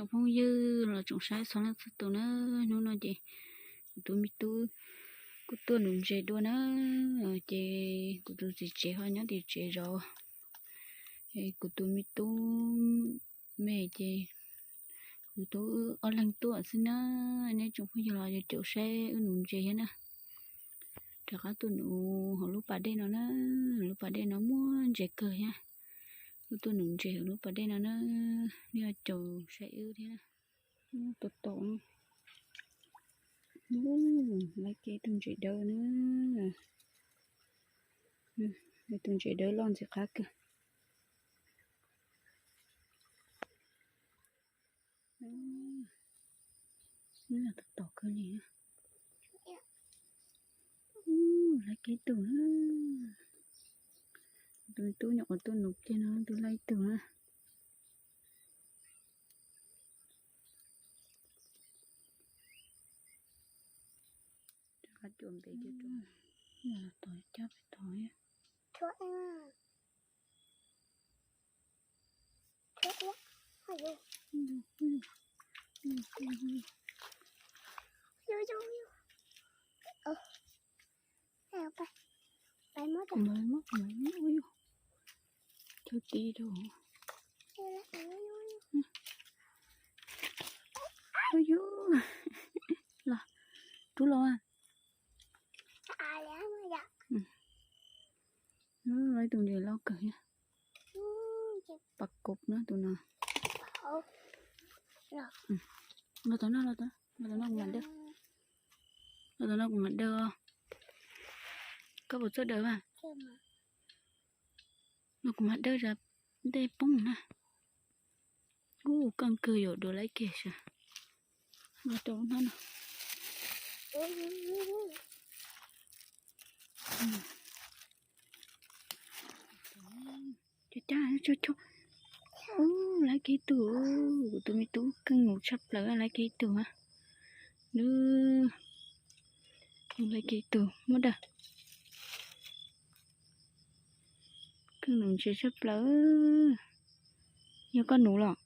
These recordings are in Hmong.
Tsoom phooj ywg los tsoom saib txhua leej txhua tus na, hnub no ces kuv tus me tub kuj tuaj nuv ntses dua na, ces kuv tus txiv tsev ho nyob tim tsev zov, es kuv tus me tub me ces kuv tub ob leeg tuaj xwb na, nej tsoom phooj ywg los caum saib wb nuv ntses thiab na. Rov qab tuaj nuv hauv lub pas dej no na, lub pas dej no muaj ntses kawg thiab, wb tuaj nuv ntses hauv lub pas dej no na, nej caum saib wb thiab na. Tom tom, laiv kiag tus ntses dawb na, tus ntses dawb loj ntxim qab kawg. Tom tom kawg li. Laiv kiag tus na, tus tub nyuam qhuav tuaj nuv kiag no tus laiv tus na. Rov qab cuam ntev kiag rau, los tom cab pem tod. Cog ti rau. Los, rub los. Laiv tus ntses loj kawg thiab. Pas kov na tus no. Los tom no, los tom no, los tom no kuv mam dawj. Los tom no kuv mam dawj. Koj puas txawj dawj mas? Los kuv mam dawj zas dej poob na. Ub, keej kawg yuav dua laiv kiag sav. Los rau hnab no. Cov cab, cov cab. Ub, laiv kiag ib tug, kuv tus me tub keej nuv tshaj plaws, laiv kiag ib tug. Nws, laiv kiag ib tug muab dawj. Keej nuv ntses tshaj plaws. Yog koj nuv los?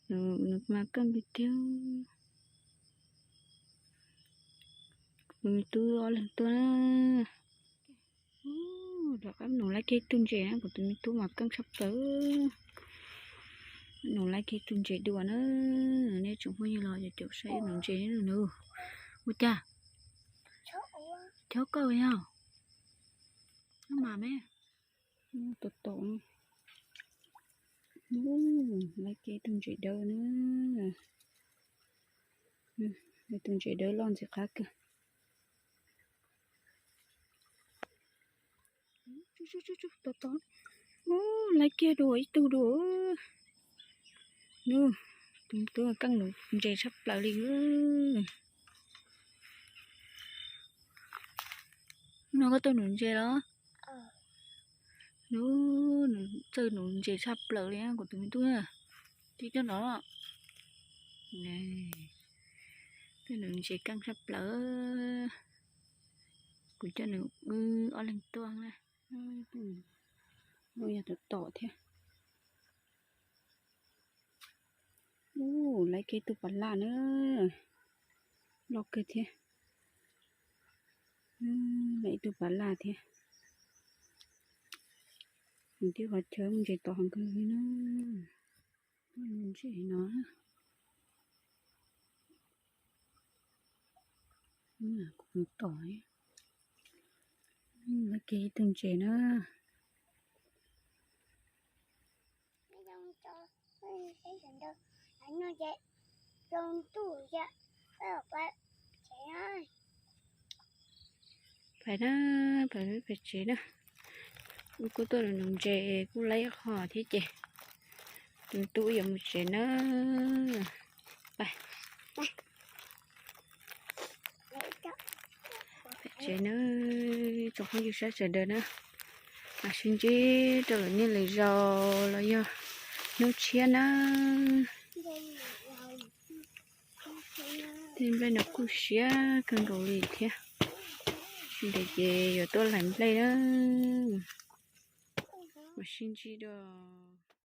Nws mas keej tiag tiag. Kuv tus me tub ob leeg tuaj na. Rov qab nuv laiv kiag ib tug ntses na, kuv tus me tub mas keej tshaj plaws. Nuv laiv kiag ib tug ntses dua na, nej tsoom phooj ywg los caum saib nuv ntses na. Ua cas? Chob koj yog? Nyob mas me. Tom tom, laiv kiag ib tug ntses dawb na. Tus ntses dawb loj ntxim qab kawg. Tom tom, laiv kiag dua ib tug dua. Nws, tus tub keej nuv ntses tshaj plaws li. No koj tuaj nuv ntses los? Nws, nws txawj nuv ntses tshaj plaws li kuv tus me tub. Tib coj no, txawj nuv ntses keej tshaj plaws. Kuv coj nws wb ob leeg tuaj na. Yog tom tom thiab. Ub, laiv kiag ib tug pas laj na, loj kawg thiab. Laiv ib tug pas laj thiab. Nws tib qhov chaw ntses tom heev kawg li na. Tuaj nuv ntses no. Kuv tom, laiv kiag ib tug ntses na. Pais na, pais pem tsev na. Wb kuj tuaj nuv ntses kuj laiv qhov thiab ces tus tub yuav mus tsev na. Pais pem tsev na, tsoom phooj ywg sawv daws na. Mam sib ntsib rau lwm niaj lwm zaus los yog hnub tshiab na. Tej nplej no kuj siab kawg nkaus li thiab. Sawv daws ces yuav tuaj hlais nplej na. Mam sib ntsib dua.